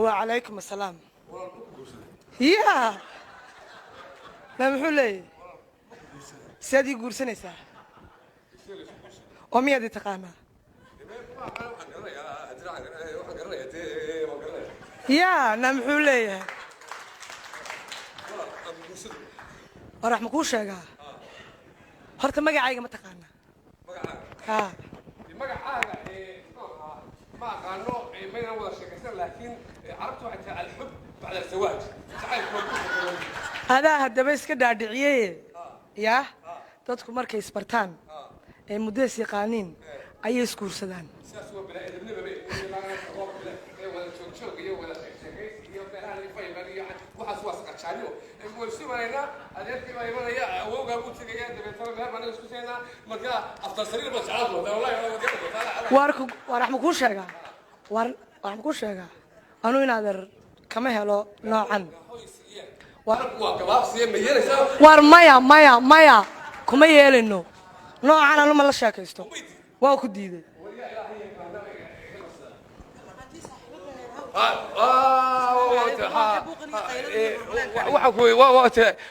Wacalaykum asalaam. Ya ma muxuu leeyahy? Sidaad ii guursanaysaa oo miyaad i taqaanaa? Ya na muxuu leeyahay? Warax ma kuu sheegaa horta magacayga? Ma taqaanaa? Ha. Magacaaga ma aqaano, maynan wada sheekaysan, laakiin carabtu waxay tahay alxub bacda azawaaj, jacaylku waa ku Adaa haddaba iska dhaadhiciyey. Yaa dadku markay isbartaan ee muddo is yaqaaniin ayay isguursadaan. Sidaas waa bini'aadamnimaba, wada joogjoog iyo wada sheekaysi iyo meelaha faybar iyo waxaas waa saqajaanimo. Waynu isu imanaynaa, adeerkii baa imanaya, awowgaa buu tegaya, dabeetana meher baan isku seenaa. Marka aftar sariir baad jeclaan doontaa, wallahi waad garan doontaa. Waar ku waar wax ma kuu sheegaa? Waar wax ma kuu sheegaa? Anuu in adeer kama helo noocan. Waa gabaabsiye, ma yeelaysaa? Waar maya, maya, maya, kuma yeelayno noocan. Anu ma la sheekaysto, waa ku diiday. Waxaan ku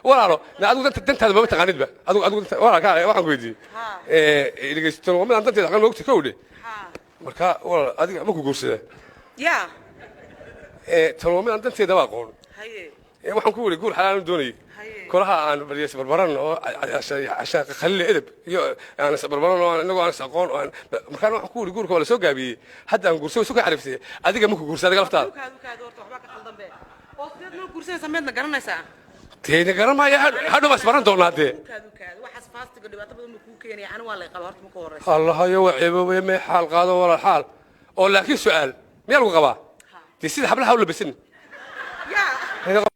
walaalo, adigu danta dantaada mama taqaanidba. Adigu danta walaal kaale waxaan ku weydiiyey, dhegeysato, waa midaan danteeda aqaan, moogta kowdhe. Marka walaal, adiga ma ku guursadaa? Yaa. Tan waa midaan danteedaba aqoon. Haye. Waxaan ku wuri guur xalaal doonayay. Haye. Kolaha aan baryas barbaran oo ashaaqa khalile edeb iyo aan is barbaran oo inagoo aan is aqoon oo aan markaan waxaan ku wuri guurka waa la soo gaabiyey. Hadda aan guurso isu ka xariifsay, adiga ma ku guursa adiga laftaada? Ukaad ukaad, horta waxbaa ka qaldan be oo sideed noo guursanaysaa? Meedna garanaysaa? Dee garan maayo, hadhow baa isbaran doonaa dee. Ukaad ukaad, waxaas faastiga dhibaato badan buu kuu keenaya. Ani waa lay qaba horta marka horeysa. Allahayo, waa ceeboobaya, may xaal qaado walaal xaal oo laakiin su'aal miyaa lagu qabaa? Dee sida hablaha u labisan. Yaa.